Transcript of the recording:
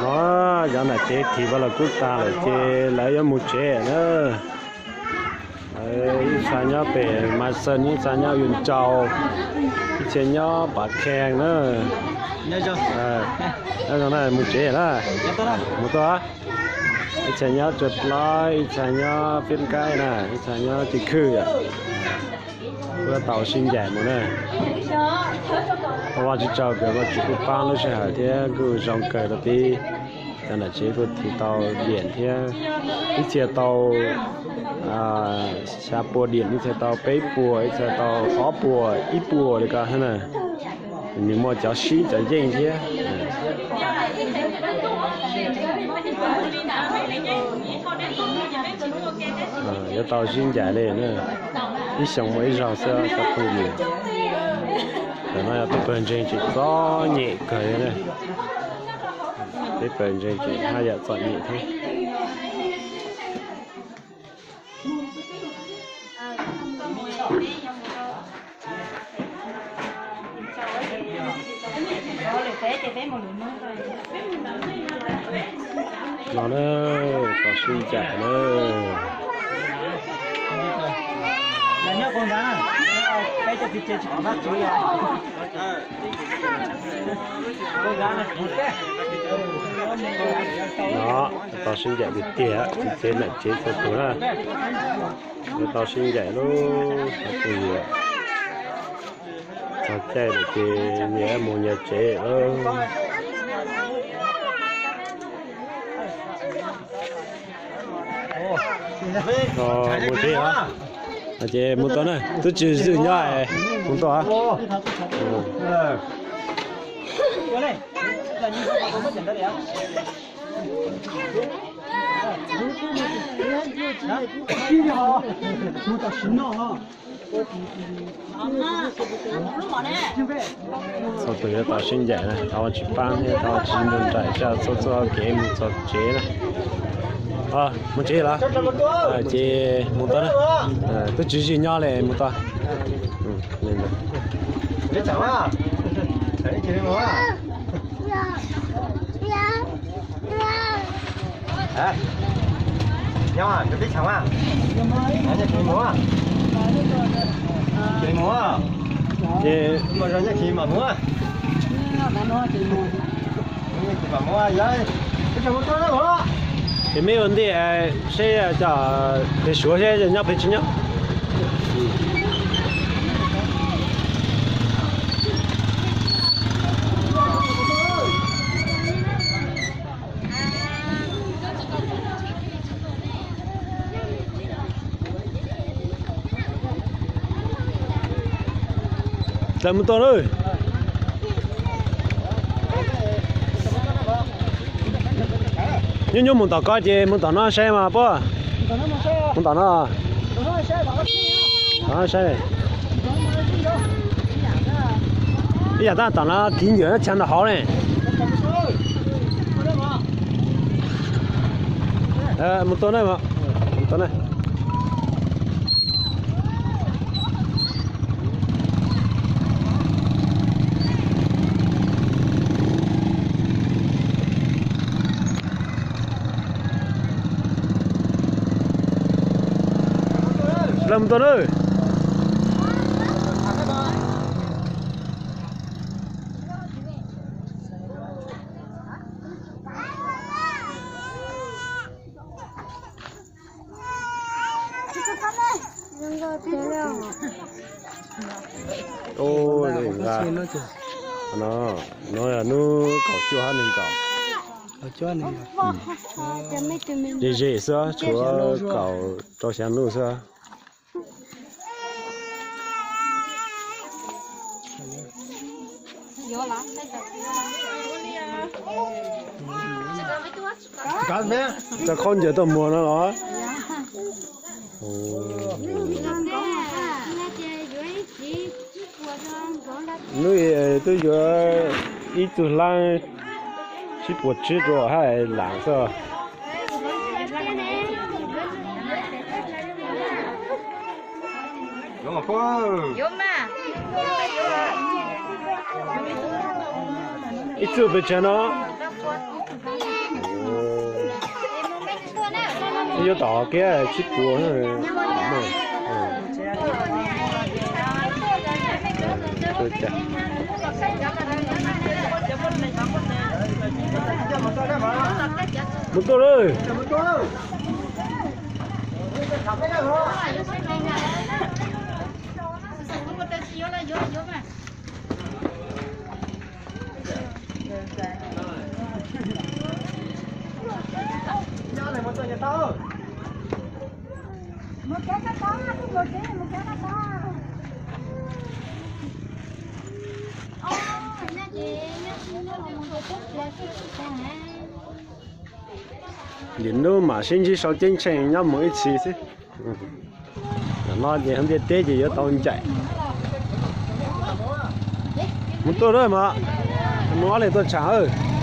No, cov nam tsev thim vaj los kub tag lawm ces lawv yuav mus tsev na. Ib txha nyob pem Mas Xees, ib txha nyob Yuj Tsau, ib txha nyob Pas Khees na. Nyob zoo na, mus tsev na. Mus tuaj. Ib txha nyob Tsua Dlaib, ib txha nyob Pib Nkaib na, ib txha nyob Tij Khwj yom. Kuj tau sib ncaim mus na. Ua Vajtswv tsaug kawg, Vajtswv kuj pab lub sij hawm thiab kuj zoo kawg rau peb. Cov nam tsev kuj thim tau diam thiab, ib txhia tau xya puas diam, ib txhia tau peb puas, ib txhia tau ob puas, ib puas li ko thiab na. Nws muaj cov sib cov yeej thiab. Yuav tau sib ncaim li na. Ib xyoos muaj ib zaug xwb cov phooj ywg. Tam no yog peb pawg ntseeg tseem txom nyem kawg li na. Peb pawg ntseeg tseem haj yam txom nyem thiab. Los na, tau sib ncaim na. No, tau sib ncaim tiag tiag, txiv tsev nam tsev txhua tus na. Tau sib ncaim lub, txog caij lawm, txog caij lawm ces nyias mus nyias tsev lawm. Mus tsev os. Ces mus tau na, twb tsis zwm nyob, mus tau. Txhua tus yuav tau sib ncaim na, thov Vajtswv pab thiab thov Vajtswv nrog nraim zaj txhua txoj kev mus txog tsev na. Mus tsev lawm, ces mus tau na, twb tsis zwm nyob li, mus tau. Nyob rau peb tshav mas, nyob cia li mus, cia li mus, ces nyob cia li mam mus, nyob cia li mam mus, ces meb ua ntej seb cov pem Suav seb nyob pem tsis nyob. Lawv mus tau lawm. Nyuaj nyuaj mus tom ko ces mus tom no saib mas puab. Mus tom no. Tom no saib. Ib yam tab tom no kiv ncwm no tshav nram hauv ne. Mus tau na, mus tau na. Lawv mus tau na. Ub, no, no yog hnub kaum cuaj hab nees nkaum. Ze ze xwb, tshuav kaum rau xya nub xwb. Cov khaub ncaws tuaj muag no los? Hnub twb yuav ib tug hlab tsib puas tsib rau hab lam xwb. Ib txwm pes tsawg no? Yuav tom kiag tsib puas. Mus tuaj lawm. Nim no mam sib ntsib sau ceeb tsheej nyob mus ib txhis xwb. Nim no ces ntiaj teb ces yuav tau ncaim. Mus tuaj lawm mas, mus ob leeg tuaj tsham.